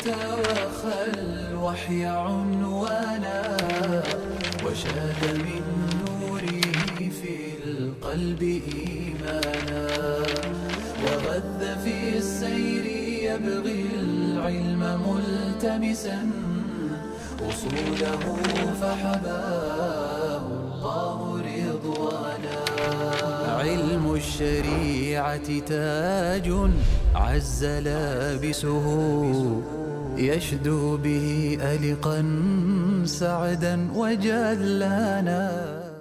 وخى الوحي عنوانا، وشاد من نوره في القلب إيمانا، وغذ في السير يبغي العلم ملتمسا، أصوله فحباه الله رضوانا. علم الشريعة تاج عز لابسه، يشدو به ألقا سعدا وجلانا.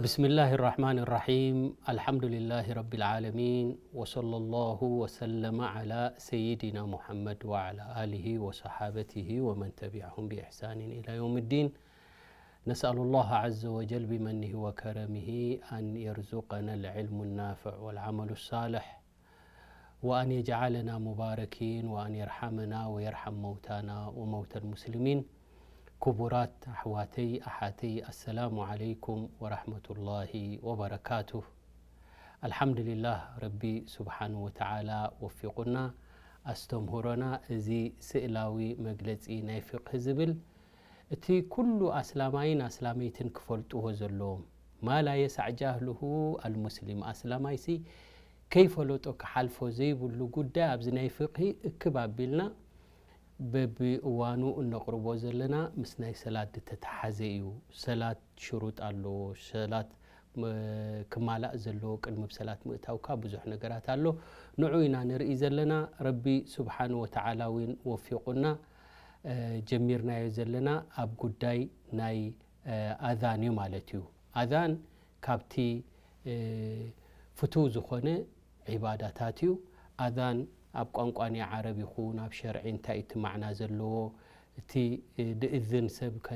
بسم الله الرحمن الرحيم. الحمد لله رب العالمين. وصلى الله وسلم على سيدنا محمد وعلى آله وصحابته ومن تبعهم بإحسان إلى يوم الدين. نسأل الله عز وجل بمنه وكرمه أن يرزقنا العلم النافع والعمل الصالح، وأن يجعلنا مباركين، وأن يرحمنا ويرحم موتانا وموتى المسلمين. ክቡራት ኣሕዋተይ ኣሓተይ፣ ኣሰላሙ ዓለይኩም ወራሕመቱላሂ ወበረካቱህ። ኣልሓምዱሊላህ፣ ረቢ ስብሓን ወተዓላ ወፊቑና። ኣስተምህሮና እዚ ስእላዊ መግለጺ ናይ ፍቅህ ዝብል፣ እቲ ኩሉ ኣስላማይን ኣስላመይትን ክፈልጥዎ ዘለዎም፣ ማ ላ የሳዕ ጃህሉሁ ኣልሙስሊም፣ ኣስላማይሲ ከይፈለጦ ክሓልፎ ዘይብሉ ጉዳይ ኣብዚ ናይ ፍቅሂ እክብ ኣቢልና በብእዋኑ እነቕርቦ ዘለና ምስ ናይ ሰላት ዝተተሓዘ እዩ። ሰላት ሽሩጥ ኣለዎ። ሰላት ም-፣ ክማላእ ዘለዎ ቅድሚ ብ ሰላት ምእታውካ ብዙሕ ነገራት ኣሎ። ንዑ ኢና ንርኢ ዘለና። ረቢ ስብሓን ወተዓላ እውን ወፊቑና፣ እ፣ ጀሚርናዮ ዘለና ኣብ ጉዳይ ናይ፣ እ፣ ኣዛን እዩ ማለት እዩ። ኣዛን ካብቲ፣ እ፣ ፍቱው ዝኾነ ዒባዳታት እዩ። ኣዛን ኣብ ቋንቋ ናይ ዓረብ ይኹን ኣብ ሸርዒ እንታይ እቲ ማዕና ዘለዎ፣ እቲ፣ እ፣ ድእዝን ሰብ ከ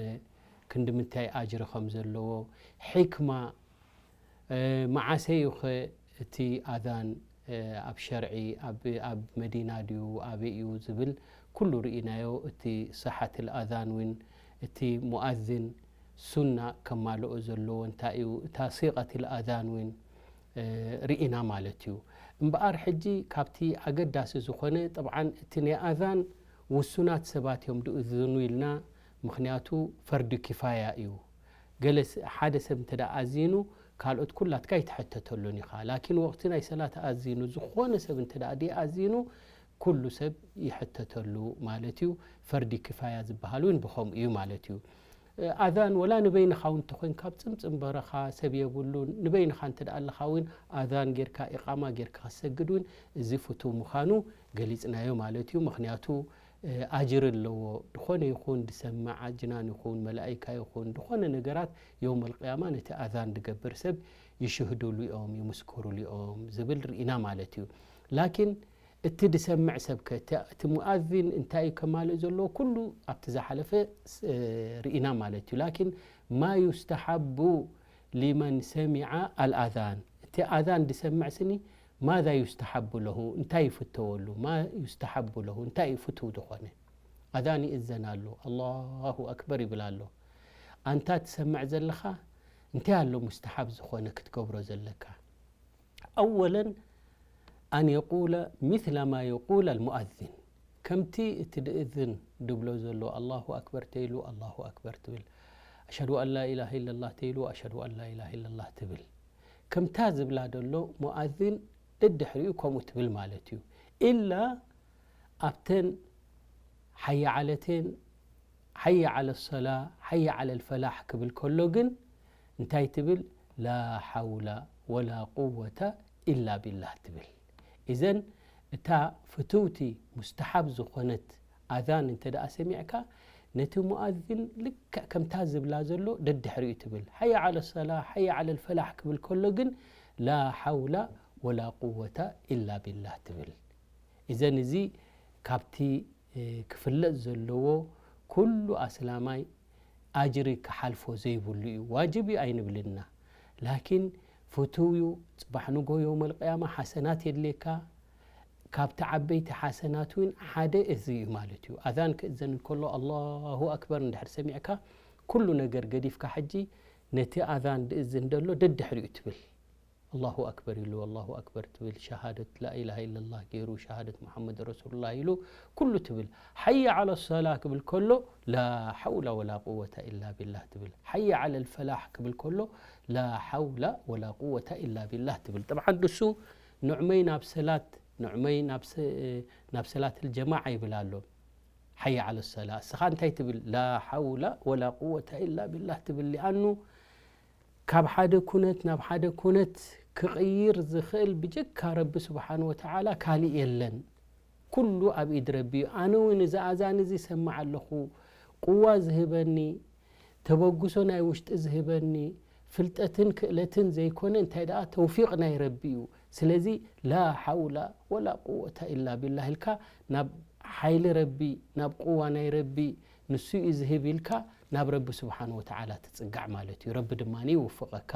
ክንዲ ምንታይ ኣጅሪ ከም ዘለዎ፣ ሕክማ፣ እ፣ መዓሰ እዩ ኸ እቲ ኣዛን፣ እ፣ ኣብ ሸርዒ፣ ኣብ፣ ኣብ መዲና ድዩ፣ ኣበይ እዩ ዝብል ኩሉ ርኢናዮ። እቲ ሰሓትል ኣዛን እውን እቲ ሙኣዝን ሱና ከማልኦ ዘለዎ እንታይ እዩ፣ እታ ሲቐትል ኣዛን እውን እ፣ ርኢና ማለት እዩ። እምበኣር ሕጂ ካብቲ ኣገዳሲ ዝኾነ፣ ጠብዓን እቲ ናይ ኣዛን ውሱናት ሰባት እዮም ድእዝኑ ኢልና፣ ምኽንያቱ ፈርዲ ኪፋያ እዩ። ገለ ስ-፣ ሓደ ሰብ እንተ ደኣ ኣዚኑ፣ ካልኦት ኩላትካ ኣይትሕተተሉን ኢኻ። ላኪን ወቕቲ ናይ ሰላት ኣዚኑ፣ ዝኾነ ሰብ እንተ ደኣ ድዩ ኣዚኑ፣ ኩሉ ሰብ ይሕተተሉ ማለት እዩ። ፈርዲ ኪፋያ ዝበሃል እውን ብኸምኡ እዩ ማለት እዩ። ኣዛን ወላ ንበይንኻ እውን እንተኾይንካ ኣብ ጽምጽም በረኻ ሰብ የብሉን፣ ንበይንኻ እንተ ደኣ ኣለኻ እውን ኣዛን ጌርካ ኢቓማ ጌርካ ክትሰግድ እውን እዚ ፍቱው ምዃኑ ገሊጽናዮ ማለት እዩ። ምኽንያቱ፣ እ፣ ኣጅሪ ኣለዎ። ድኾነ ይኹን ድሰምዕ ኣጅናን ይኹን መላኢካ ይኹን ድኾነ ነገራት የውመል ቅያማ ነቲ ኣዛን ድገብር ሰብ ይሽህዱሉ እዮም፣ ይምስክሩሉ እዮም ዝብል ርኢና ማለት እዩ። ላኪን እቲ ድሰምዕ ሰብ ከ፣ እቲ፣ እቲ ሙኣዚን እንታይ እዩ ከማልእ ዘለዎ? ኩሉ ኣብቲ ዝሓለፈ ስ-፣ ርኢና ማለት እዩ። ላኪን ማ ዩስተሓቡ ሊመን ሰሚዐ ኣልኣዛን፣ እቲ ኣዛን ድሰምዕ ስኒ ማዛ ዩስተሓቡ ለሁ፣ እንታይ ይፍተወሉ? ማ ዩስተሓቡ ለሁ፣ እንታይ እዩ ፍትው ዝኾነ? ኣዛን ይእዘን ኣሎ፣ ኣላሁ ኣክበር ይብል ኣሎ። ኣንታ ትሰምዕ ዘለኻ እንታይ ኣሎ ሙስተሓብ ዝኾነ ክትገብሮ ዘለካ? ኣወለን ኣን የቁለ ሚስለ ማ የቁል ኣልሙኣዚን፣ ከምቲ እቲ ድእዝን ድብሎ ዘሎ ኣላሁ ኣክበር ተይሉ ኣላሁ ኣክበር ትብል፣ ኣሽሀዱ ኣን ላ ኢላሃ ኢለላህ ተይሉ ኣሽሀዱ ኣን ላ ኢላሃ ኢለላህ ትብል። ከምታ ዝብላ ደሎ ሙኣዚን ደድሕሪኡ ከምኡ ትብል ማለት እዩ። ኢላ ኣብተን ሓየ ዓለቴን ሓየ ዓለ ሰላ፣ ሓየ ዓለ ልፈላሕ ክብል ከሎ ግን እንታይ ትብል? ላ ሓውላ ወላ ቁወተ ኢላ ቢላህ ትብል። ኢዘን እታ ፍትውቲ ሙስተሓብ ዝኾነት ኣዛን እንተ ደኣ ሰሚዕካ፣ ነቲ ሙኣዚን ልክዕ ከምታ ዝብላ ዘሎ ደድሕሪኡ ትብል። ሓየ ዓለ ሰላ፣ ሓየ ዓለ ልፈላሕ ክብል ከሎ ግን ላ ሓውላ ወላ ቁወተ ኢላ ቢላህ ትብል። ኢዘን እዚ ካብቲ፣ እ፣ ክፍለጥ ዘለዎ ኩሉ ኣስላማይ ኣጅሪ ክሓልፎ ዘይብሉ እዩ። ዋጅብ እዩ ኣይንብልና። ላኪን ፍትው እዩ። ጽባሕ ንጎ የውመል ቅያማ ሓሰናት የድልየካ። ካብቲ ዓበይቲ ሓሰናት እውን ሓደ እዚ እዩ ማለት እዩ። ኣዛን ክእዘን እንከሎ ኣላሁ ኣክበር እንድሕር ሰሚዕካ፣ ኩሉ ነገር ገዲፍካ ሕጂ ነቲ ኣዛን ድእዝን ደሎ ደድሕሪኡ ትብል። ኣላሁ ኣክበር ኢሉ ኣላሁ ኣክበር ትብል፣ ሸሃደት ላኢላሃ ኢለላህ ገይሩ ሸሃደት ሙሓመድ ረሱሉላህ ኢሉ ኩሉ ትብል። ሓየ ዓለ ሰላ ክብል ከሎ ላ ሓውላ ወላ ቁወታ ኢላ ቢላህ ትብል። ሓየ ዓለ ልፈላሕ ክብል ከሎ ላ ሓውላ ወላ ቁወታ ኢላ ቢላህ ትብል። ጥብዓን ንሱ ንዕመይ ናብ ሰላት ንዕመይ ናብ ሰ- ናብ ሰላት ልጀማዓ ይብል ኣሎ። ሓየ ዓለ ሰላ እስኻ እንታይ ትብል? ላ ሓውላ ወላ ቁወታ ኢላ ቢላህ ትብል። ሊኣኑ ካብ ሓደ ኩነት ናብ ሓደ ኩነት ክቕይር ዝኽእል ብጀካ ረቢ ስብሓን ወተዓላ ካልእ የለን። ኩሉ ኣብ ኢድ ረቢ እዩ። ኣነ እውን እዚ ኣዛን እዚ ይሰማዕ ኣለኹ። ቁዋ ዝህበኒ፣ ተበግሶ ናይ ውሽጢ ዝህበኒ፣ ፍልጠትን ክእለትን ዘይኮነ እንታይ ደኣ ተውፊቕ ናይ ረቢ እዩ። ስለዚ ላ ሓውላ ወላ ቁወታ ኢላ ቢላህ ኢልካ ናብ ሓይሊ ረቢ፣ ናብ ቁዋ ናይ ረቢ፣ ንሱ እዩ ዝህብ ኢልካ ናብ ረቢ ስብሓን ወተዓላ ትጽጋዕ ማለት እዩ። ረቢ ድማ ይውፍቐካ፣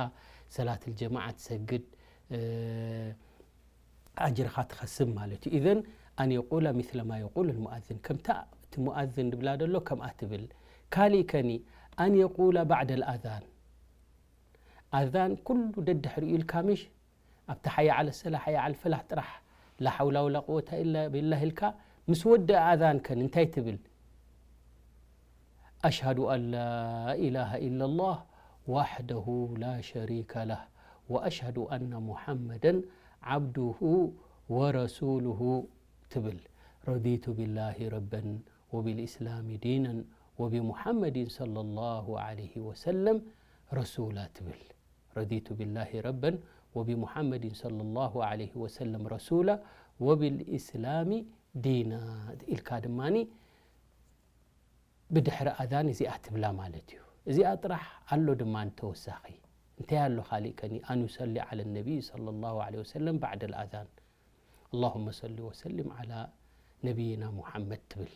ሰላት ልጀማዓ ትሰግድ፣ እ፣ ኣጅርኻ ትኸስብ ማለት እዩ። ኢዘን ኣን የቁለ ሚስለ ማ የቁል ልሙኣዝን፣ ከምታ እቲ ሙኣዝን ድብላ ደሎ ከምኣ ትብል። ካሊእ ከኒ ኣን የቁለ ባዕደ ልኣዛን፣ ኣዛን ኩሉ ደድሕሪኡ ኢልካ ምሽ ኣብቲ ሓየ ዓለ ሰላ ሓየ ዓለ ፈላሕ ጥራሕ ላ ሓውላ ወላ ቁወታ ኢላ ቢላህ ኢልካ ምስ ወድአ ኣዛን ከን እንታይ ትብል? ኣሽሃዱ ኣን ላ ኢላሃ ኢለላህ ዋሕደሁ ላ ሸሪከ ለህ ወኣሽሃዱ ኣነ ሙሓመደን ዓብዱሁ ወረሱሉሁ ትብል። ረዲቱ ቢላሂ ረበን ወቢልኢስላሚ ዲነን ወቢሙሓመዲን ሰለላሁ ዓለይሂ ወሰለም ረሱላ ትብል። ረዲቱ ቢላሂ ረበን ወቢሙሓመዲን ሰለላሁ ዓለይሂ ወሰለም ረሱላ ወቢልኢስላሚ ዲና ኢልካ ድማኒ ብድሕሪ ኣዛን እዚኣ ትብላ ማለት እዩ። እዚኣ ጥራሕ ኣሎ ድማ ተወሳኺ። እንታይ ኣሎ ካሊእ ከኒ? ኣን ዩሰሊ ዓለ ነቢይ ሰለላሁ ዓለይሂ ወሰለም ባዕደ ልኣዛን። ኣላሁመ ሰሊ ወሰሊም ዓላ ነቢይና ሙሓመድ ትብል።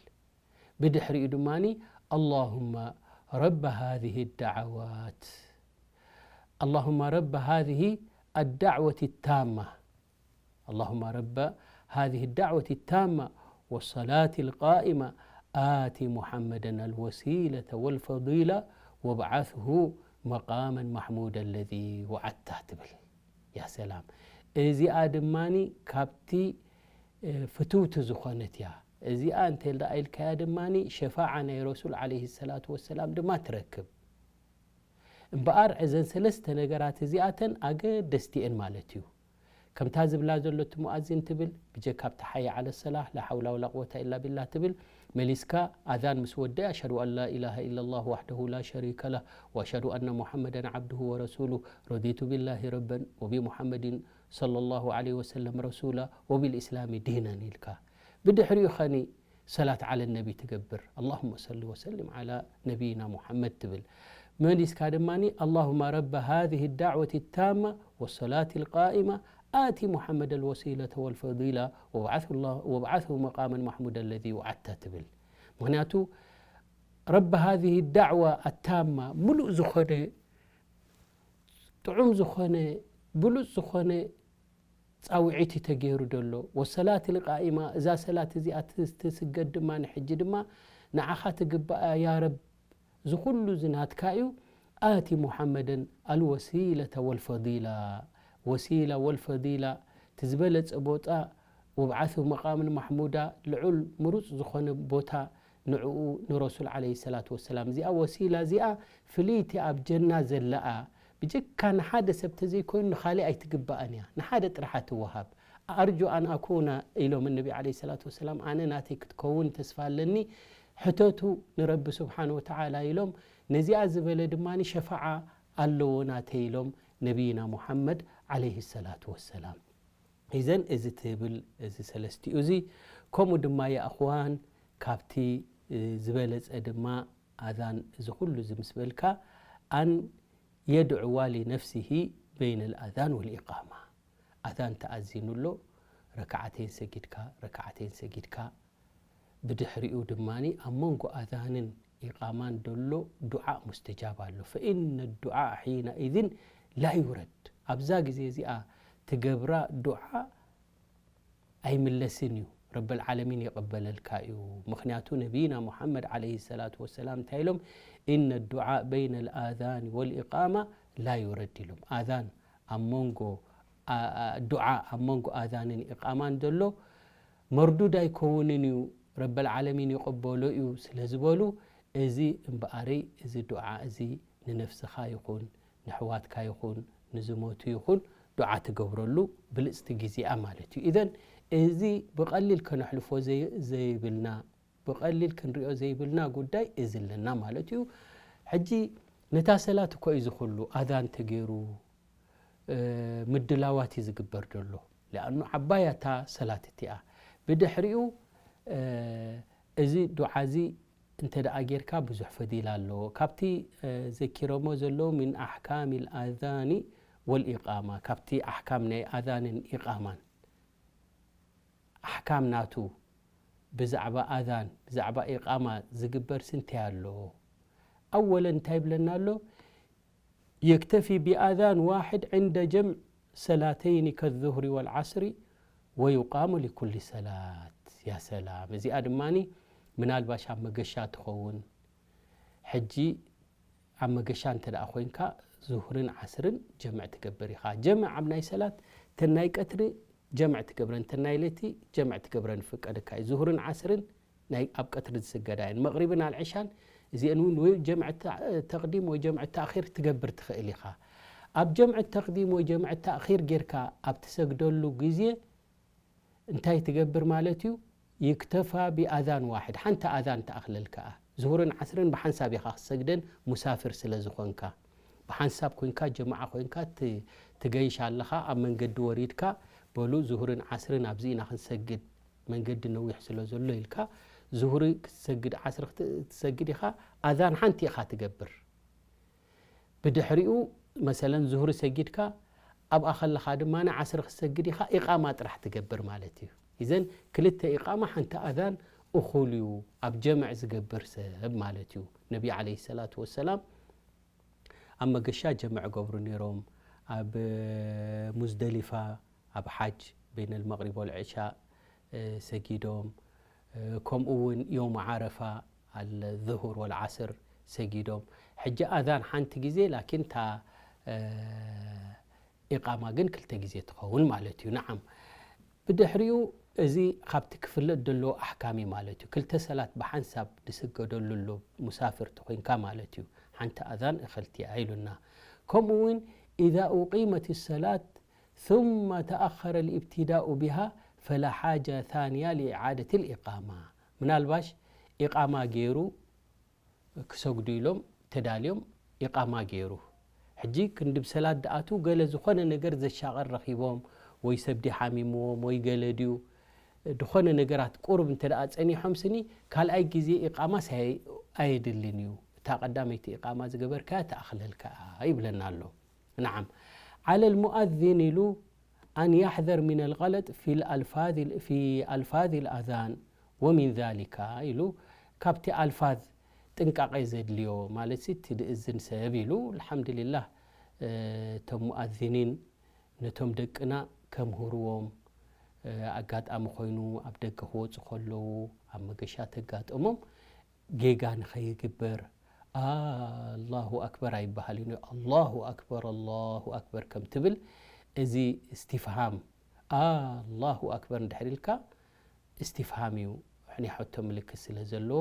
ብድሕሪኡ ድማኒ ኣላሁመ ረበ ሃዚህ ዳዓዋት ኣላሁመ ረበ ሃዚህ ኣዳዕወት ታማ اللهم رب هذه الدعوة التامة والصلاة القائمة آت محمدا الوسيلة والفضيلة وابعثه مقاما محمودا الذي وعدته ትብል። ያ ሰላም። እዚኣ ድማኒ ካብቲ፣ እ፣ ፍትውቲ ዝኾነት እያ። እዚኣ እንተ ደኣ ኢልካያ ድማኒ ሸፋዓ ናይ ረሱል ዓለይሂ ሰላቱ ወሰላም ድማ ትረክብ። እምበኣር እዘን ሰለስተ ነገራት እዚኣተን ኣገደስቲ እየን ማለት እዩ። ከምታ ዝብላ ዘሎ እቲ ሙኣዚን ትብል፣ ብጀካ ኣብቲ ሓየ ዓለ ሰላህ፣ ላ ሓውላ ወላ ቁወታ ኢላ ቢላህ ትብል፣ መሊስካ ኣዛን ምስ ወደአ፣ ኣሽሀዱ ኣን ላ ኢላሃ ኢለላህ ዋሕደሁ ላ ሸሪከ ለህ፣ ወኣሽሀዱ ኣነ ሙሐመደን ዓብዱሁ ወረሱሉህ፣ ረዲቱ ቢላሂ ረበን፣ ወቢሙሐመዲን ሰለላሁ ዐለይሂ ወሰለም ረሱላ፣ ወቢልኢስላሚ ዲነን ኢልካ። ብድሕሪኡ ኸኒ ሰላት ዓለ ነቢ ትገብር፣ ኣላሁመ ሰሊ ወሰሊም ዓላ ነቢይና ሙሐመድ ትብል። መሊስካ ድማኒ፣ ኣላሁመ ረበ ሃዚሂ ዳዕወቲ ታማ ወሰላቲ ልቃኢማ ኣቲ ሙሐመደ ልወሲለተ ወልፈዲላ ወብዓሱ ላ-፣ ወብዓሱ መቃመን ማሕሙደ ለዚ ውዓድተ ትብል። ምኽንያቱ ረቢ ሃዚሂ ዳዕዋ ኣታማ፣ ምሉእ ዝኾነ፣ ጥዑም ዝኾነ፣ ብሉጽ ዝኾነ ጻውዒት እዩ ተገይሩ ዘሎ። ወሰላት ልቃኢማ፣ እዛ ሰላት እዚኣ ት-፣ ትስገድ ድማ ንሕጂ ድማ ንዓኻ ትግባእ እያ ያ ረብ። እዚ ኩሉ እዚ ናትካ እዩ። ኣቲ ሙሓመደን ኣልወሲለተ ወልፈዲላ፣ ወሲላ ወልፈዲላ፣ እቲ ዝበለጸ ቦታ፣ ወብዓሱ መቃምን ማሕሙዳ፣ ልዑል ምሩጽ ዝኾነ ቦታ ንዕኡ ንረሱል ዓለይሂ ሰላቱ ወሰላም። እዚኣ ወሲላ እዚኣ ፍልይቲ ኣብ ጀና ዘለኣ፣ ብጀካ ንሓደ ሰብ ተዘይኮይኑ ንኻልእ ኣይትግባእን እያ። ንሓደ ጥራሕ ትወሃብ። ኣርጁ ኣን ኣኩና ኢሎም ነቢ ዓለይሂ ሰላቱ ወሰላም፣ ኣነ ናተይ ክትከውን ተስፋ ኣለኒ፣ ሕተቱ ንረቢ ስብሓን ወተዓላ ኢሎም። ነዚኣ ዝበለ ድማ ሸፋዓ ኣለዎ ናተይ ኢሎም ነቢይና ሙሓመድ ዓለይሂ ሰላቱ ወሰላም። ኢዘን እዚ ትብል እዚ ሰለስቲኡ እዚ፣ ከምኡ ድማ የኣኽዋን ካብቲ፣ እ፣ ዝበለጸ ድማ ኣዛን እዚ ኩሉ እዚ ምስ በልካ፣ ኣን የድዕዋ ሊነፍሲሂ በይነ ልኣዛን ወልኢቃማ። ኣዛን ተኣዚኑ ኣሎ፣ ረክዓተይን ሰጊድካ፣ ረክዓተይን ሰጊድካ፣ ብድሕሪኡ ድማኒ ኣብ መንጎ ኣዛንን ኢቃማን ደሎ ዱዓእ ሙስተጃብ ኣሎ። ፈኢነ ዱዓእ ሒነኢዝን ላ ዩረድ። ኣብዛ ግዜ እዚኣ ትገብራ ዱዓ ኣይምለስን እዩ። ረብል ዓለሚን ይቕበለልካ እዩ። ምኽንያቱ ነቢይና ሙሓመድ ዓለይሂ ሰላቱ ወሰላም እንታይ ኢሎም? ኢነ ዱዓእ በይነ ልኣዛን ወልኢቃማ ላ ዩረድ ኢሎም። ኣዛን ኣብ መንጎ ኣ-፣ ኣ-፣ ዱዓ ኣብ መንጎ ኣዛንን ኢቓማን ዘሎ መርዱድ ኣይከውንን እዩ፣ ረበል ዓለሚን ይቕበሎ እዩ ስለ ዝበሉ፣ እዚ እምበኣረይ፣ እዚ ዱዓ እዚ ንነፍስኻ ይኹን፣ ንሕዋትካ ይኹን፣ ንዝሞቱ ይኹን፣ ዱዓ ትገብረሉ ብልጽቲ ግዜኣ ማለት እዩ። ኢዘን፣ እዚ ብቐሊል ከነሕልፎ ዘይ-፣ ዘይብልና፣ ብቐሊል ክንሪኦ ዘይብልና ጉዳይ እዚ ኣለና ማለት እዩ። ሕጂ፣ ነታ ሰላት እኮ እዩ ዝኹሉ ኣዛን ተገይሩ፣ እ፣ ምድላዋት እዩ ዝግበር ዘሎ። ሊኣኑ ዓባይ እታ ሰላት እቲኣ። ብድሕሪኡ፣ እ፣ እዚ ዱዓ እዚ እንተ ደኣ ጌርካ ብዙሕ ፈዲላ ኣለዎ። ካብቲ፣ እ፣ ዘኪሮሞ ዘለዉ ምን ኣሕካም ኣልኣዛኒ ወልኢቃማ፣ ካብቲ ኣሕካም ናይ ኣዛንን ኢቃማን፣ ኣሕካም ናቱ ብዛዕባ ኣዛን፣ ብዛዕባ ኢቃማ ዝግበር ስንታይ ኣሎ? ኣወለን እንታይ ይብለና ኣሎ? የክተፊ ብኣዛን ዋሕድ ዕንደ ጀምዕ ሰላተይኒ ከዙህሪ ወልዓስሪ ወዩቃሙ ሊኩሊ ሰላት። ያ ሰላም። እዚኣ ድማኒ ምናልባሽ ኣብ መገሻ ትኸውን። ሕጂ ኣብ መገሻ እንተ ደኣ ኮይንካ፣ ዙህርን ዓስርን ጀምዕ ትገብር ኢኻ። ጀምዕ ኣብ ናይ ሰላት፣ እተን ናይ ቀትሪ ጀምዕ ትገብረን፣ እተን ናይ ለይቲ ጀምዕ ትገብረን ይፍቀደካ እዩ። ዙህርን ዓስርን ናይ ኣብ ቀትሪ ዝስገዳ እየን። መቕሪብን ኣልዕሻን እዚአን እውን ወይ ጀምዕ ተ-፣ ተቕዲም ወይ ጀምዕ ተኣኺር ትገብር ትኽእል ኢኻ። ኣብ ጀምዕ ተቕዲም ወይ ጀምዕ ተኣኺር ጌርካ ኣብ ትሰግደሉ ግዜ እንታይ ትገብር ማለት እዩ? ይክተፋ ብኣዛን ዋሕድ፣ ሓንቲ ኣዛን ትኣኽለልካ እያ። ዙሁርን ዓስርን ብሓንሳብ ኢኻ ክትሰግደን፣ ሙሳፍር ስለ ዝኾንካ። ብሓንሳብ ኮይንካ፣ ጀማዓ ኮይንካ ት-፣ ትገይሽ ኣለኻ፣ ኣብ መንገዲ ወሪድካ፣ በሉ ዙሁርን ዓስርን ኣብዚ ኢና ክንሰግድ፣ መንገዲ ነዊሕ ስለ ዘሎ ኢልካ፣ ዙሁሪ ክትሰግድ፣ ዓስሪ ክት-፣ ክትሰግድ ኢኻ፣ ኣዛን ሓንቲ ኢኻ ትገብር። ብድሕሪኡ፣ መሰለን፣ ዙህሪ ሰጊድካ፣ ኣብኣ ከለኻ ድማ ንዓስሪ ክትሰግድ ኢኻ፣ ኢቓማ ጥራሕ ትገብር ማለት እዩ። ኢዘን ክልተ ኢቓማ፣ ሓንቲ ኣዛን እኹል እዩ፣ ኣብ ጀምዕ ዝገብር ሰብ ማለት እዩ። ነቢ ዓለይሂ ሰላቱ ወሰላም ኣብ መገሻ ጀምዕ ገብሩ ነይሮም። ኣብ ሙዝደሊፋ፣ ኣብ ሓጅ በይነል መቕሪብ ወል ዕሻ፣ እ፣ ሰጊዶም። እ፣ ከምኡ እውን ዮም ዓረፋ፣ ኣል ዙሁር ወል ዓስር ሰጊዶም። ሕጂ ኣዛን ሓንቲ ግዜ፣ ላኪን እታ፣ እ፣ ኢቓማ ግን ክልተ ግዜ ትኸውን ማለት እዩ። ነዓም። ብድሕሪኡ እዚ ካብቲ ክፍለጥ ዘለዎ ኣሕካም እዩ ማለት እዩ። ክልተ ሰላት ብሓንሳብ ዝስገደሉ ኣሎ፣ ሙሳፍር ተኾይንካ ማለት እዩ። ሓንቲ ኣዛን እኽልቲ እያ ኢሉና። ከምኡ እውን፣ ኢዛ ኡቂመት ሰላት ثم ተኣኸረ ልኢብትዳኡ ቢሃ ፈላ ሓጃ ታንያ ልኢዓደት ልኢቃማ። ምናልባሽ ኢቃማ ገይሩ ክሰግዱ ኢሎም ተዳልዮም፣ ኢቃማ ገይሩ። ሕጂ ክንዲ ብሰላት ደኣትዉ፣ ገለ ዝኾነ ነገር ዘሻቐር ረኺቦም፣ ወይ ሰብ ድዩ ሓሚምዎም፣ ወይ ገለ ድዩ፣ ድኾነ ነገራት ቁሩብ እንተ ደኣ ጸኒሖም ስኒ፣ ካልኣይ ግዜ ኢቃማስ ኣየ-፣ ኣየድልን እዩ። እታ ቀዳመይቲ ኢቃማ ዝገበርካያ ትኣኽለልካ ይብለና ኣሎ። ነዓም። ዓለ ልሙኣዚን ኢሉ ኣን ያሕዘር ሚን ኣልገለጥ ፊ ኣልፋዝ፣ ፊ ኣልፋዝ ኣልኣዛን ወሚን ዛሊካ ኢሉ፣ ካብቲ ኣልፋዝ ጥንቃቄ ዘድልዮ፣ ማለት ሲ፣ እቲ ድእዝን ሰብ ኢሉ። ኣልሓምዱሊላህ፣ እ፣ እቶም ሙኣዚኒን ነቶም ደቅና ከምህርዎም፣ እ፣ ኣጋጣሚ ኮይኑ ኣብ ደገ ክወጹ ከለዉ፣ ኣብ መገሻ ተጋጠሞም፣ ጌጋ ንኸይግበር፣ ኣላሁ ኣክበር ኣይበሃል እዩ። ኣላሁ ኣክበር፣ ኣላሁ ኣክበር ከም ትብል፣ እዚ እስቲፍሃም፣ ኣላሁ ኣክበር እንድሕር ኢልካ፣ እስቲፍሃም እዩ። ናይ ሕቶ ምልክት ስለ ዘለዎ፣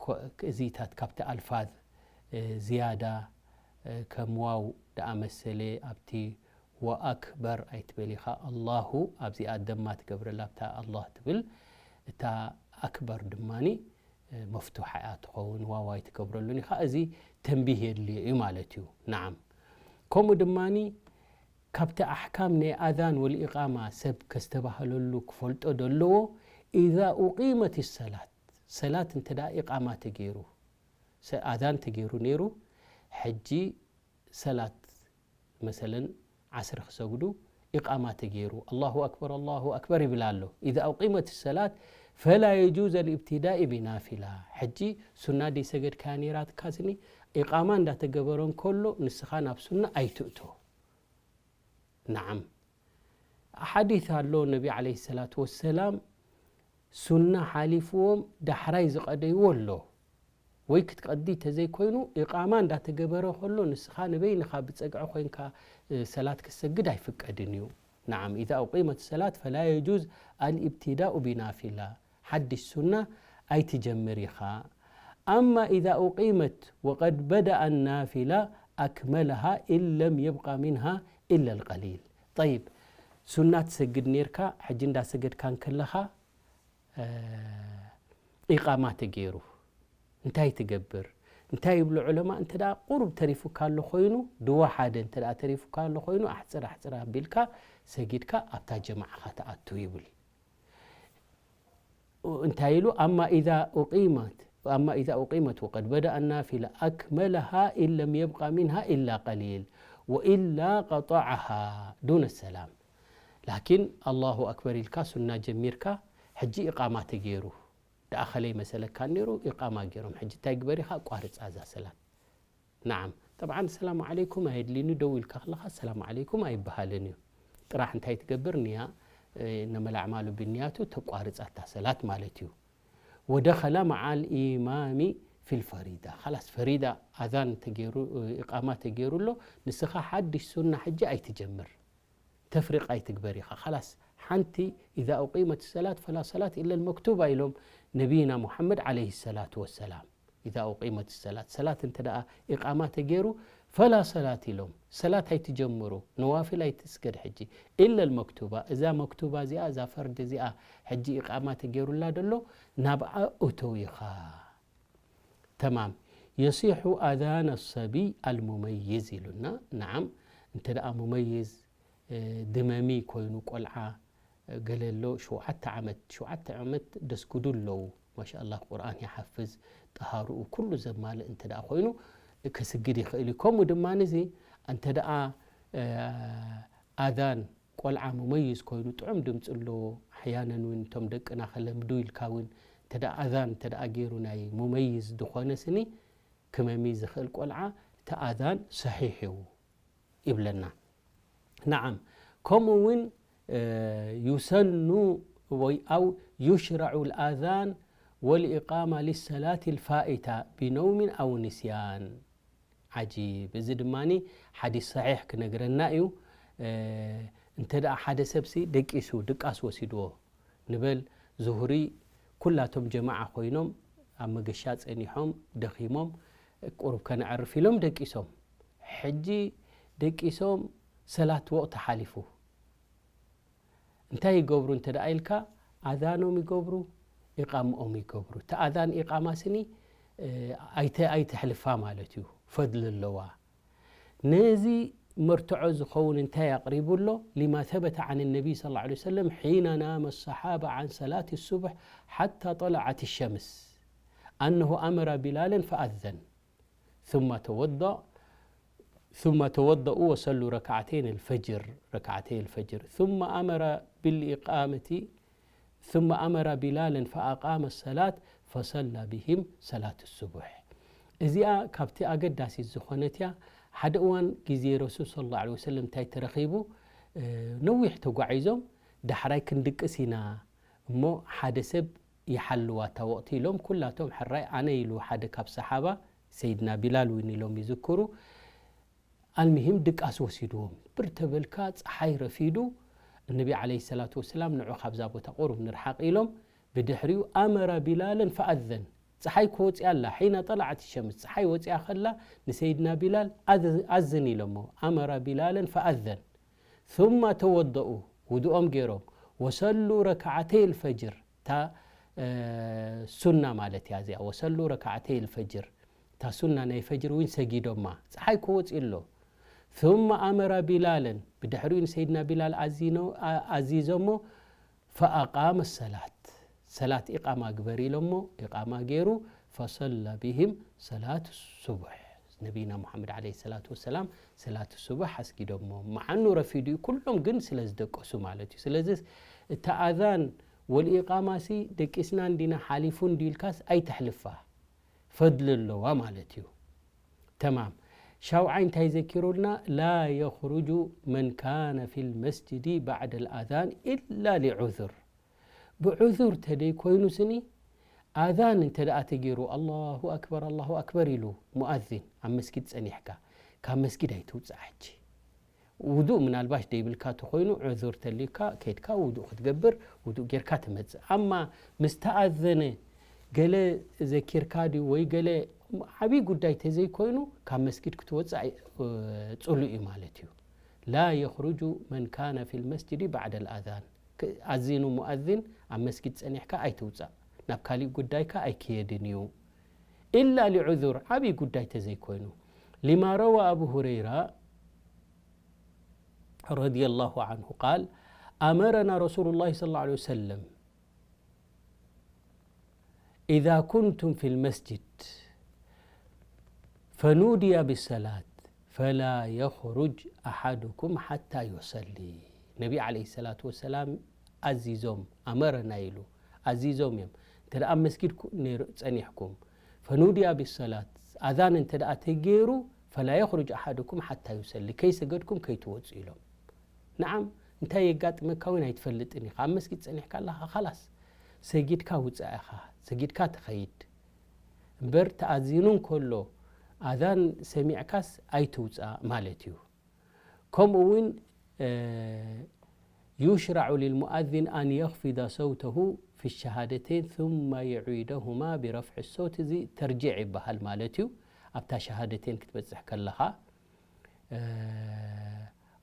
ኮ-፣ እዚታት ካብቲ ኣልፋዝ፣ እ፣ ዝያዳ፣ እ፣ ከም ዋው ደኣመሰለ ኣብቲ ወኣክበር ኣይትበል ኢኻ። ኣላሁ ኣብዚኣ ደማ ትገብረላ፣ ኣብታ ኣላህ ትብል፣ እታ ኣክበር ድማኒ፣ እ፣ መፍቱሓ እያ ትኸውን፣ ዋው ኣይትገብረሉን ኢኻ። እዚ ተንቢህ የድልዮ እዩ ማለት እዩ። ነዓም። ከምኡ ድማኒ ካብቲ ኣሕካም ናይ ኣዛን ወልኢቃማ ሰብ ከስተባህለሉ ክፈልጦ ደለዎ፣ ኢዛ ኡቂመት ሰላት፣ ሰላት እንተ ደኣ ኢቃማ ተገይሩ፣ ሰ-፣ ኣዛን ተገይሩ ነይሩ፣ ሕጂ ሰላት መሰለን ዓስሪ ክሰግዱ ኢቃማ ተገይሩ፣ ኣላሁ ኣክበር፣ ኣላሁ ኣክበር ይብል ኣሎ። ኢዛ ኡቂመት ሰላት ፈላ የጁዝ ኣልኢብትዳኢ ቢናፊላ። ሕጂ ሱና ደይሰገድካያ ነይራትካ ስኒ፣ ኢቃማ እንዳተገበረ እንከሎ ንስኻ ናብ ሱና ኣይትእቶ። ነዓም። ሓዲስ ኣሎ፣ ነቢ ዓለይሂ ሰላቱ ወሰላም ሱና ሓሊፍዎም ዳሕራይ ዝቐደይዎ ኣሎ። ወይ ክትቀዲ ተዘይኮይኑ፣ ኢቃማ እንዳተገበረ ከሎ ንስኻ ንበይንኻ ብጸግዒ ኮይንካ፣ እ፣ ሰላት ክትሰግድ ኣይፍቀድን እዩ። نعم، إذا أقيمت الصلاة فلا يجوز الابتداء بنافلة. ሓድሽ ሱና ኣይትጀምር ኢኻ። أما إذا أقيمت وقد بدأ النافلة أكملها إن لم يبق منها إلا القليل. طيب، ሱና ትሰግድ ኔርካ፣ ሕጂ እንዳሰገድካ እንከለኻ፣ እ፣ ኢቓማ ተገይሩ። እንታይ ትገብር? እንታይ ይብሉ ዑለማ? እንተ ደኣ ቁሩብ ተሪፉካ ኣሎ ኮይኑ፣ ድዋ ሓደ እንተ ደኣ ተሪፉካ ኣሎ ኮይኑ፣ ኣሕጽር ኣሕጽር ኣቢልካ ሰጊድካ ኣብታ ጀማዓኻ ትኣቱ ይብል። እንታይ ኢሉ? أما إذا أقيمت، أما إذا أقيمت وقد بدأ النافلة أكملها إن لم يبق منها إلا قليل وإلا قطعها دون السلام. ላኪን ኣላሁ ኣክበር ኢልካ ሱና ጀሚርካ፣ ሕጂ ኢቓማ ተገይሩ። ደኣ ኸለይ መሰለካ ነይሩ፣ ኢቓማ ገይሮም። ሕጂ እንታይ ግበር ኢኻ? ኣቋርጻ እዛ ሰላት። ነዓም። ጠብዓን ሰላሙ ዓለይኩም ኣየድልይን እዩ። ደው ኢልካ ከለኻ ሰላሙ ዓለይኩም ኣይበሃልን እዩ። ጥራሕ እንታይ ትገብር? ንያ፣ እ፣ ነመላዕማሉ ብንያቱ ተቋርጻ እታ ሰላት ማለት እዩ። ወደኸላ መዓል ኢማሚ ፊል ፈሪዳ። ኸላስ ፈሪዳ ኣዛን ተገይሩ፣ እ፣ ኢቓማ ተገይሩ ኣሎ። ንስኻ ሓድሽ ሱና ሕጂ ኣይትጀምር። ተፍሪቕ ኣይትግበር ኢኻ። ኸላስ ሓንቲ ኢዛ ኡቂመት ሰላት ፈላ ሰላት ኢለል መክቱባ ኢሎም ነቢይና ሙሓመድ ዓለይሂ ሰላቱ ወሰላም። ኢዛ ኡቂመት ሰላት፣ ሰላት እንተ ደኣ ኢቓማ ተገይሩ፣ ፈላ ሰላት ኢሎም፣ ሰላት ኣይትጀምሩ፣ ነዋፊል ኣይትስገድ ሕጂ፣ ኢለል መክቱባ፣ እዛ መክቱባ እዚኣ፣ እዛ ፈርድ እዚኣ ሕጂ ኢቓማ ተገይሩላ ደሎ፣ ናብኣ እተው ኢኻ። ተማም። የሲሑ ኣዛን ኣሰቢይ ኣልሙመይዝ ኢሉና። ነዓም፣ እንተ ደኣ ሙመይዝ፣ እ፣ ድመሚ ኮይኑ ቆልዓ፣ እ፣ ገለ ኣሎ፣ ሸውዓተ ዓመት፣ ሸውዓተ ዓመት ደስጉዱ ኣለዉ። ማሻኣላህ፣ ቁርኣን ይሓፍዝ፣ ጠሃርኡ ኩሉ ዘማልእ እንተ ደኣ ኮይኑ፣ ከስግድ ይኽእል እዩ። ከምኡ ድማ እዚ እንተ ደኣ፣ እ፣ ኣዛን ቆልዓ ሙመይዝ ኮይኑ ጥዑም ድምፂ ኣለዎ። ኣሕያነን እውን እቶም ደቅና ከለምዱ ኢልካ እውን እንተ ደኣ ኣዛን እንተ ደኣ ገይሩ ናይ ሙመይዝ ዝኾነ ስኒ ክመሚ ዝኽእል ቆልዓ እቲ ኣዛን ሰሒሕ እዩ ይብለና። ነዓም፣ ከምኡ እውን፣ እ፣ ዩሰኑ ወይ ኣው ዩሽረዑ ልኣዛን ወልኢቃማ ሊሰላት ልፋኢታ ቢነውሚን ኣው ንስያን። ዓጂብ። እዚ ድማኒ ሓዲስ ሰሒሕ ክነግረና እዩ። እ፣ እንተ ደኣ ሓደ ሰብሲ ደቂሱ፣ ድቃስ ወሲድዎ ንበል፣ ዙሁሪ ኩላቶም ጀማዓ ኮይኖም ኣብ መገሻ ጸኒሖም፣ ደኺሞም፣ ቁሩብ ከነዕርፍ ኢሎም ደቂሶም። ሕጂ ደቂሶም ሰላት ወቕቲ ሓሊፉ። እንታይ ይገብሩ እንተ ደኣ ኢልካ፣ ኣዛኖም ይገብሩ፣ ኢቓምኦም ይገብሩ። እቲ ኣዛን ኢቓማ ስኒ፣ እ፣ ኣይተ-፣ ኣይተሕልፋ ማለት እዩ፣ ፈድሊ ኣለዋ። ነዚ መርትዖ ዝኸውን እንታይ ኣቕሪቡ ኣሎ? ሊማ ሰበተ ዓን ነቢይ ሰለላሁ ዐለይሂ ወሰለም ሒነ ናመ ሰሓባ ዓን ሰላት ሱብሕ ሓታ ጠለዐት ሸምስ ኣነሁ ኣመረ ቢላለን ፈኣዘን። ثم توضأ، ثم توضأوا وصلوا ركعتين الفجر، ركعتي الفجر، ثم أمر بالإقامة، ثم أمر بلالا فأقام الصلاة فصلى بهم صلاة الصبح። እዚኣ ካብቲ ኣገዳሲት ዝኾነት እያ። ሓደ እዋን ግዜ ረሱል ሰለላሁ ዐለይሂ ወሰለም እንታይ ተረኺቡ? እ፣ ነዊሕ ተጓዒዞም፣ ዳሕራይ ክንድቅስ ኢና እሞ ሓደ ሰብ ይሓልዋ እታ ወቕቲ ኢሎም ኩላቶም ሕራይ ኣነ ኢሉ ሓደ ካብ ሰሓባ፣ ሰይድና ቢላል እውን ኢሎም ይዝክሩ። ኣልሚሂም ድቃስ ወሲድዎም። ብር ተበልካ ጸሓይ ረፊዱ፣ እነቢ ዓለይሂ ሰላቱ ወሰላም ንዑ ካብዛ ቦታ ቁሩብ ንርሓቕ ኢሎም፣ ብድሕሪኡ ኣመረ ቢላለን ፈኣዘን። ጸሓይ ክወጽያ ኣላ፣ ሒነ ጠለዐት ሸምስ፣ ጸሓይ ወጽያ ከላ ንሰይድና ቢላል ኣዝ-፣ ኣዝን ኢሎሞ፣ ኣመረ ቢላለን ፈኣዘን። ثم توضأوا፣ ውዱኦም ገይሮም፣ وصلوا ركعتي الفجر፣ እታ፣ እ፣ ሱና ማለት እያ እዚኣ፣ وصلوا ركعتي الفجر፣ እታ ሱና ናይ ፈጅር እውን ሰጊዶማ፣ ጸሓይ ክወጽእ ኣሎ። ثم أمر بلالا፣ ብድሕሪኡ ንሰይድና ቢላል ኣዚኖ-፣ ኣ-፣ ኣዚዞሞ፣ فأقام الصلاة፣ ሰላት ኢቃማ ግበር ኢሎሞ፣ ኢቃማ ገይሩ፣ فصلى بهم صلاة الصبح። ነቢና ሙሓመድ ዓለይሂ ሰላቱ ወሰላም ሰላት ሱብሕ ኣስጊዶሞ። መዓኑ ረፊዱ እዩ፣ ኩሎም ግን ስለ ዝደቀሱ ማለት እዩ። ስለዚ እታ ኣዛን ወልኢቃማሲ ደቂስና እንዲና ሓሊፉ እንዲ ኢልካስ ኣይተሕልፋ፣ ፈድሊ ኣለዋ ማለት እዩ። ተማም። ሻውዓይ እንታይ ዘኪሩልና? لا يخرج من كان في المسجد بعد الأذان إلا لعذر። ብዑዙር ተደይ ኮይኑ ስኒ፣ ኣዛን እንተ ደኣ ተገይሩ፣ ኣላሁ ኣክበር፣ ኣላሁ ኣክበር ኢሉ ሙኣዚን፣ ኣብ መስጊድ ጸኒሕካ፣ ካብ መስጊድ ኣይትውጻእ ሕጂ። ውዱእ ምናልባሽ ደይብልካ ተኾይኑ፣ ዕዙር ተልዩካ፣ ከይድካ ውዱእ ክትገብር፣ ውዱእ ጌርካ ትመጽእ። ኣማ ምስ ተኣዘነ፣ ገለ ዘኪርካ ድዩ ወይ ገለ ዓብዪ ጉዳይ ተዘይኮይኑ፣ ካብ መስጊድ ክትወጽእ ኣይ-፣ ጽሉእ እዩ ማለት እዩ። ላ የኽሩጁ መን ካነ ፊል መስጅዲ ባዕደል ኣዛን። ክ-፣ ኣዚኑ ሙኣዚን ኣብ መስጊድ ጸኒሕካ ኣይትውጻእ። ናብ ካሊእ ጉዳይካ ኣይክየድን እዩ። ኢላ ሊዑዙር፣ ዓብዪ ጉዳይ ተዘይኮይኑ። ሊማ ረዋ ኣቡ ሁረይራ ረዲየላሁ ዐንሁ ቃል፣ ኣመረና ረሱሉላሂ ሰለላሁ ዐለይሂ ወሰለም፣ إذا كنتم في المسجد فنودي بالصلاة فلا يخرج أحدكم حتى يصلي። ነቢ ዐለይሂ ሰላቱ ወሰላም ኣዚዞም፣ ኣመረና ኢሉ ኣዚዞም እዮም። እንተ ደኣ ኣብ መስጊድ ኩ-፣ ነይሩ-፣ ጸኒሕኩም፣ ፈኑድያ ቢሰላት፣ ኣዛን እንተ ደኣ ተገይሩ፣ ፈላ የኽሩጅ ኣሓዱኩም ሓታ ዩሰሊ፣ ከይሰገድኩም ከይትወጹ ኢሎም። ንዓም፣ እንታይ የጋጥመካ እውን ኣይትፈልጥን ኢኻ። ኣብ መስጊድ ጸኒሕካ ኣለኻ፣ ኻላስ ሰጊድካ ውጻእ ኢኻ፣ ሰጊድካ ትኸይድ። እምበር ተኣዚኑ እንከሎ ኣዛን ሰሚዕካስ ኣይትውጻእ ማለት እዩ። ከምኡ እውን፣ እ፣ يشرع للمؤذن أن يخفض صوته في الشهادتين ثم يعيدهما برفع الصوت። እዚ ተርጂዕ ይበሃል ማለት እዩ። ኣብታ ሸሃደቴን ክትበጽሕ ከለኻ፣ እ፣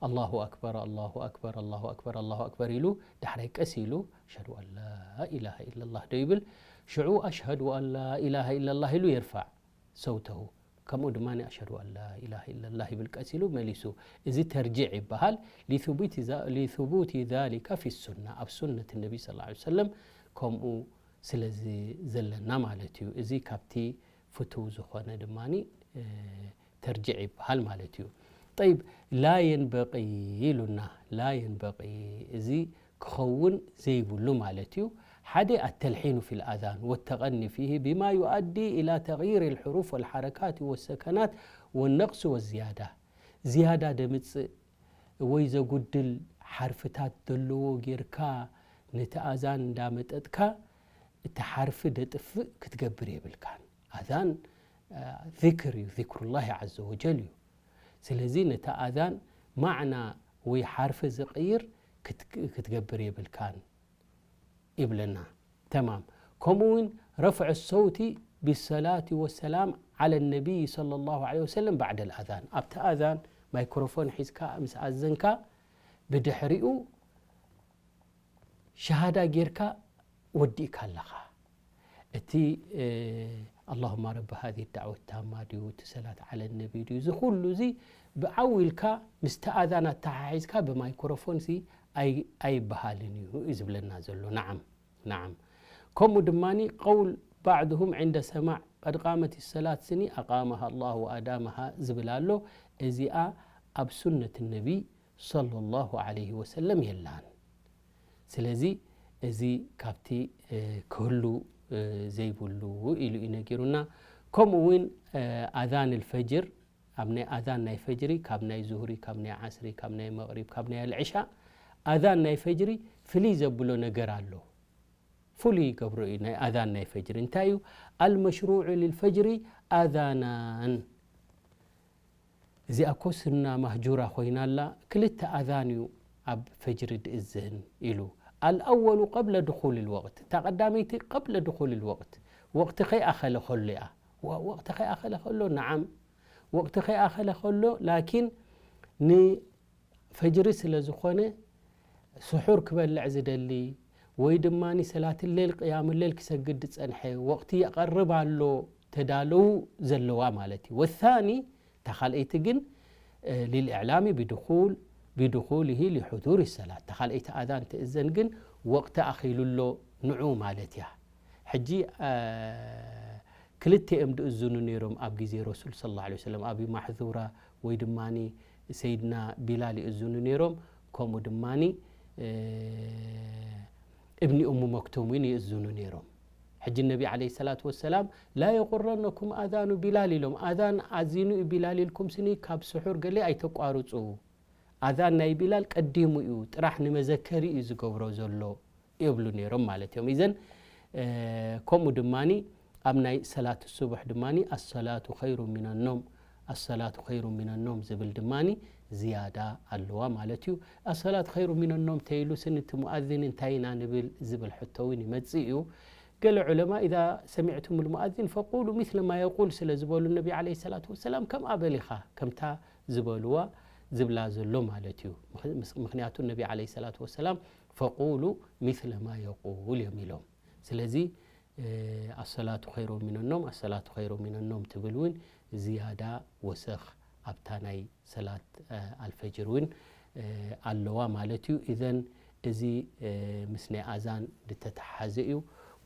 ኣላሁ ኣክበር፣ ኣላሁ ኣክበር፣ ኣላሁ ኣክበር፣ ኣላሁ ኣክበር ኢሉ፣ ዳሕራይ ቀስ ኢሉ፣ ኣሽሀዱ ኣን ላ ኢላሃ ኢለላህ ዶ ይብል? ሽዑ፣ ኣሽሀዱ ኣን ላ ኢላሃ ኢለላህ ኢሉ የርፋዕ ሰውተሁ። ከምኡ ድማ፣ ኣሽሀዱ ኣን ላ ኢላሃ ኢለላህ ይብል ቀስ ኢሉ መሊሱ። እዚ ተርጂዕ ይበሃል። ሊሱቡቲ ዛ-፣ ሊሱቡቲ ዛሊካ ፊ ሱና፣ ኣብ ሱነት ነቢ ሰለላሁ ዐለይሂ ወሰለም ከምኡ ስለ ዝ-፣ ዘለና ማለት እዩ። እዚ ካብቲ ፍቱው ዝኾነ ድማ፣ እ፣ ተርጂዕ ይበሃል ማለት እዩ። ጠይብ፣ ላ የንበቂ ኢሉና፣ ላ የንበቂ፣ እዚ ክኸውን ዘይብሉ ማለት እዩ። ሓደ፣ ኣተልሒኑ ፊል ኣዛን ወተቐኒ ፊሂ ቢማ ዩኣዲ ኢላ ተግይር ልሕሩፍ ወልሓረካት ወሰከናት ወነቅስ ወዝያዳ። ዝያዳ ደምጽእ ወይ ዘጉድል ሓርፍታት ዘለዎ ጌርካ ነቲ ኣዛን እንዳመጠጥካ እቲ ሓርፊ ደጥፍእ ክትገብር የብልካን። ኣዛን፣ አ፣ ዚክር እዩ፣ ዚክሩላሂ ዐዘ ወጀል እዩ። ስለዚ ነቲ ኣዛን ማዕና ወይ ሓርፊ ዝቕይር ክት-፣ ክትገብር የብልካን ይብለና። ተማም። ከምኡ እውን ረፍዕ ሰውቲ ብሰላቲ ወሰላም ዐለ ነቢይ ሰለላሁ ዐለይሂ ወሰለም ባዕደል ኣዛን። ኣብቲ ኣዛን ማይክሮፎን ሒዝካ ምስ ኣዘንካ፣ ብድሕሪኡ ሸሃዳ ጌርካ ወዲእካ ኣለኻ። እቲ፣ እ፣ ኣላሁማ ረቢ ሃዚ ዳዕወት ታማ ድዩ፣ እቲ ሰላት ዐለ ነቢ ድዩ፣ እዚ ኩሉ እዚ ብዓው ኢልካ ምስቲ ኣዛን ኣተሓሒዝካ ብማይክሮፎን ሲ ኣይ-፣ ኣይበሃልን እዩ፣ እዩ ዝብለና ዘሎ። ነዓም፣ ነዓም። ከምኡ ድማ ቀውል ባዕድሁም ዕንደ ሰማዕ ቀድ ቃመት ሰላት ስኒ ኣቃመሃ ኣላሁ ወኣዳመሃ ዝብል ኣሎ። እዚኣ ኣብ ሱነት ነቢ ሰለላሁ ዐለይሂ ወሰለም የላን። ስለዚ እዚ ካብቲ፣ እ፣ ክህሉ፣ እ፣ ዘይብሉ ኢሉ እዩ ነጊሩና። ከምኡ እውን፣ እ፣ ኣዛን ልፈጅር፣ ኣብ ናይ ኣዛን ናይ ፈጅሪ፣ ካብ ናይ ዙህሪ፣ ካብ ናይ ዓስሪ፣ ካብ ናይ መቕሪብ፣ ካብ ናይ ኣልዕሻ፣ ኣዛን ናይ ፈጅሪ ፍልይ ዘብሎ ነገር ኣሎ። ፍሉይ ይገብሮ እዩ ናይ ኣዛን ናይ ፈጅሪ። እንታይ እዩ? ኣልመሽሩዑ ልልፈጅሪ ኣዛናን። እዚኣ እኮ ሱና ማህጁራ ኮይና ኣላ፣ ክልተ ኣዛን እዩ ኣብ ፈጅሪ ድእዘን ኢሉ። ኣልኣወሉ ቀብለ ድኹል ልወቅት፣ እታ ቀዳመይቲ ቀብለ ድኹል ልወቅት፣ ወቅቲ ከይኣኸለ ከሎ እያ። ወ-፣ ወቅቲ ከይኣኸለ ከሎ፣ ነዓም፣ ወቅቲ ከይኣኸለ ከሎ፣ ላኪን ንፈጅሪ ስለ ዝኾነ፣ ስሑር ክበልዕ ዝደሊ ወይ ድማ ሰላት ሌል፣ ቅያም ሌል ክሰግድ ዝጸንሐ፣ ወቅቲ የቐርብ ኣሎ፣ ተዳለዉ ዘለዋ ማለት እዩ። ወሳኒ፣ እታ ካልኣይቲ ግን፣ እ፣ ሊልእዕላሚ ብድኹል፣ ብድኹልሂ ሊሑዱር ሰላት። እታ ካልኣይቲ ኣዛን ትእዘን ግን ወቅቲ ኣኺሉ ኣሎ፣ ንዑ ማለት እያ። ሕጂ፣ እ፣ ክልተ እዮም ድእዝኑ ነይሮም ኣብ ግዜ ረሱል ሰለላሁ ዐለይሂ ወሰለም፣ ኣቢ ማሕዙራ ወይ ድማ ሰይድና ቢላል ይእዝኑ ነይሮም። ከምኡ ድማ፣ እ፣ እብኒ እሙ መክቱም እውን ይእዝኑ ነይሮም። ሕጂ ነቢ ዐለይሂ ሰላቱ ወሰላም፣ "ላ የጉረነኩም ኣዛኑ ቢላል" ኢሎም። ኣዛን ኣዚኑ እዩ ቢላል ኢልኩም ስኒ ካብ ስሑር ገለ ኣይተቋርጹ። ኣዛን ናይ ቢላል ቀዲሙ እዩ፣ ጥራሕ ንመዘከሪ እዩ ዝገብሮ ዘሎ ይብሉ ነይሮም ማለት እዮም። ኢዘን፣ እ፣ ከምኡ ድማ ኣብ ናይ ሰላት ሱቡሕ ድማ፣ "ኣሰላቱ ኸይሩ ሚነ ኖም፣ ኣሰላቱ ኸይሩ ሚነ ኖም" ዝብል ድማ ዝያዳ ኣለዋ ማለት እዩ። ኣሰላት ኸይሩ ሚን ኖም ተይሉ ስኒ እቲ ሙኣዚን እንታይ ኢና ንብል ዝብል ሕቶ እውን ይመጽእ እዩ። ገለ ዑለማ ኢዛ ሰሚዕቱም ልሙኣዚን ፈቁሉ ሚስለ ማ የቁል ስለ ዝበሉ ነቢ ዓለይሂ ሰላቱ ወሰላም ከምኣ በሊኻ ከምታ ዝበልዋ ዝብላ ዘሎ ማለት እዩ። ምኽ- ምስ- ምኽንያቱ ነቢ ዓለይሂ ሰላቱ ወሰላም ፈቁሉ ሚስለ ማ የቁል እዮም ኢሎም። ስለዚ ኣሰላቱ ኸይሮ ሚነኖም ኣሰላቱ ኸይሮ ሚነኖም ትብል እውን ዝያዳ ወሰኽ ኣብታ ናይ ሰላት ኣልፈጅር እውን ኣለዋ ማለት እዩ። ኢዘን እዚ ምስ ናይ ኣዛን ዝተተሓዘ እዩ።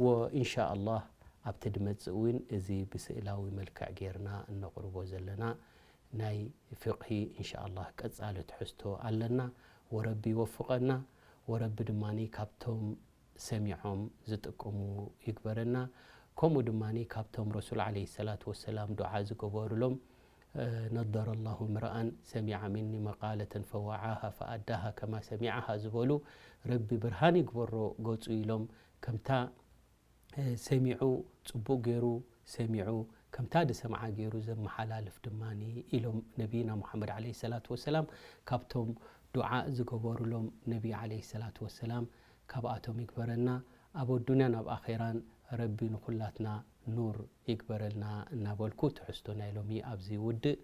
ወኢንሻ ኣላህ ኣብቲ ድመጽእ እውን እዚ ብስእላዊ መልክዕ ጌርና እነቕርቦ ዘለና ናይ ፍቕሂ ኢንሻ ኣላህ ቀጻሊ ትሕዝቶ ኣለና። ወረቢ ይወፍቐና። ወረቢ ድማ ካብቶም ሰሚዖም ዝጥቀሙ ይግበረና። ከምኡ ድማ ካብቶም ረሱል ዓለይሂ ሰላቱ ወሰላም ዱዓ ዝገበሩሎም ነደረ ላሁ ምርኣን ሰሚዐ ሚኒ መቃለተን ፈወዓሃ ፈኣዳሃ ከማ ሰሚዓሃ ዝበሉ ረቢ ብርሃን ይግበሮ ገጹ ኢሎም ከምታ ሰሚዑ ጽቡቕ ገይሩ ሰሚዑ ከምታ ዝሰምዓ ገይሩ ዘመሓላልፍ ድማ ኢሎም ነቢና ሙሓመድ ዓለይሂ ሰላቱ ወሰላም ካብቶም ዱዓ ዝገበሩሎም ነቢ ዓለይሂ ሰላቱ ወሰላም ካብኣቶም ይግበረና። ኣብ ኣዱንያን ኣብ ኣኼራን ረቢ ንኹላትና ኑር ይግበረልና እናበልኩ ትሕዝቶ ናይ ሎሚ ኣብዚ ውድእ።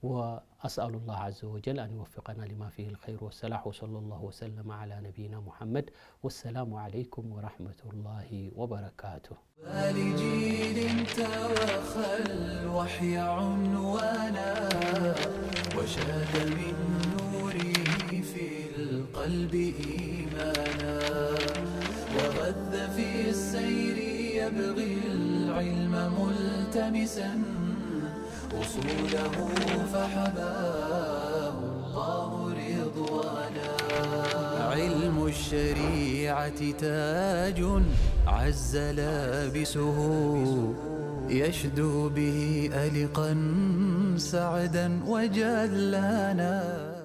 وأسأل الله عز وجل أن يوفقنا لما فيه الخير والصلاح، وصلى الله وسلم على نبينا محمد، والسلام عليكم ورحمة الله وبركاته. لجيل توخى الوحي عنوانا، وشاد من نوره في القلب إيمانا، وغذ في السير يبغي العلم ملتمسا، أصوله فحباه الله رضوانا. علم الشريعة تاج عز لابسه، يشدو به ألقا سعدا وجلانا.